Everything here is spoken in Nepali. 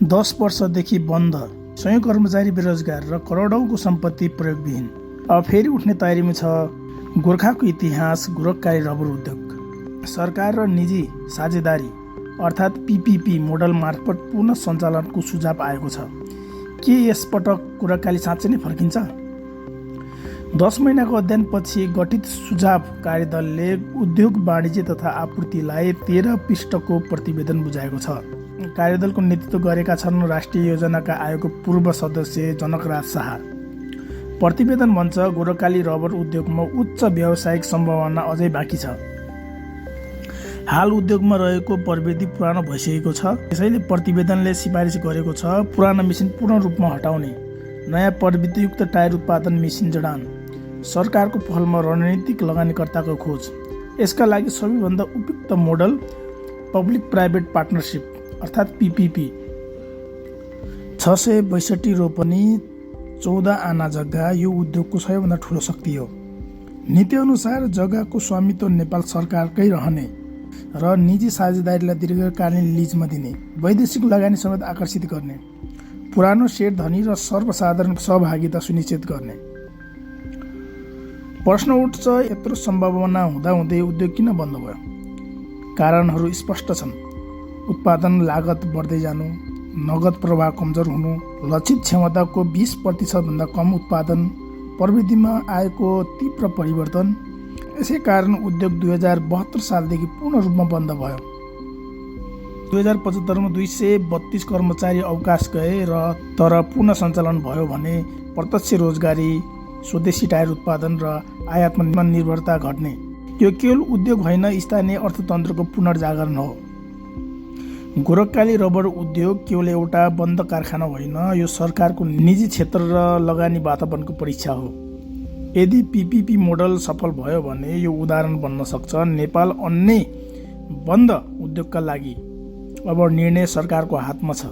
10 वर्षदेखि बन्द, सयौं कर्मचारी बेरोजगार र करोडौंको सम्पत्ति प्रयोगविहीन। अब फेरि उठ्ने तयारीमा छ गोर्खाको इतिहास गोरखकारी रबर उद्योग। सरकार र निजी साझेदारी अर्थात् पीपीपी मोडल मार्फत पुनः सञ्चालनको सुझाव आएको छ। के यसपटक गोरखकाली साँच्चै नै फर्किन्छ? 10 महिनाको अध्ययनपछि गठित सुझाव कार्यदलले उद्योग वाणिज्य तथा आपूर्तिलाई 13 पृष्ठको प्रतिवेदन बुझाएको छ। कार्यदलको नेतृत्व गरेका छन् राष्ट्रिय योजनाका आयोगको पूर्व सदस्य जनकराज शाह। प्रतिवेदन भन्छ गोरखकाली रबर उद्योगमा उच्च व्यावसायिक सम्भावना अझै बाँकी छ। हाल उद्योगमा रहेको प्रविधि पुरानो भइसकेको छ। त्यसैले प्रतिवेदनले सिफारिस गरेको छ पुरानो मेसिन पूर्ण रूपमा हटाउने, नयाँ प्रविधियुक्त टायर उत्पादन मेसिन जडान, सरकारको पहलमा रणनीतिक लगानीकर्ताको खोज। यसका लागि सबैभन्दा उपयुक्त मोडल पब्लिक प्राइभेट पार्टनरसिप अर्थात् पीपीपी। 662 रोपनी 14 आना जग्गा यो उद्योगको सबैभन्दा ठुलो शक्ति हो। नीतिअनुसार जग्गाको स्वामित्व नेपाल सरकारकै रहने र निजी साझेदारीलाई दीर्घकालीन लिजमा दिने, वैदेशिक लगानी समेत आकर्षित गर्ने, पुरानो सेट धनी र सर्वसाधारण सहभागिता सुनिश्चित गर्ने। प्रश्न उठ्छ, यत्रो सम्भावना हुँदाहुँदै उद्योग किन बन्द भयो? कारणहरू स्पष्ट छन्। उत्पादन लागत बढ्दै जानु, नगद प्रवाह कमजोर हुनु, लक्षित क्षमताको 20% भन्दा कम उत्पादन, प्रविधिमा आएको तीव्र परिवर्तन। यसै कारण उद्योग 2072 सालदेखि पूर्ण रूपमा बन्द भयो। 2075 मा 232 कर्मचारी अवकाश गए र तर पुनः सञ्चालन भयो भने प्रत्यक्ष रोजगारी, स्वदेशी टायर उत्पादन र आयातमा निर्भरता घट्ने। यो केवल उद्योग होइन, स्थानीय अर्थतन्त्रको पुनर्जागरण हो। गोरखकाली रबर उद्योग केवल एउटा बन्द कारखाना होइन, यो सरकारको निजी क्षेत्र र लगानी वातावरणको परीक्षा हो। यदि पीपीपी मोडल सफल भयो भने यो उदाहरण बन्न सक्छ नेपाल अन्य बन्द उद्योगका लागि। अब निर्णय सरकारको हातमा छ।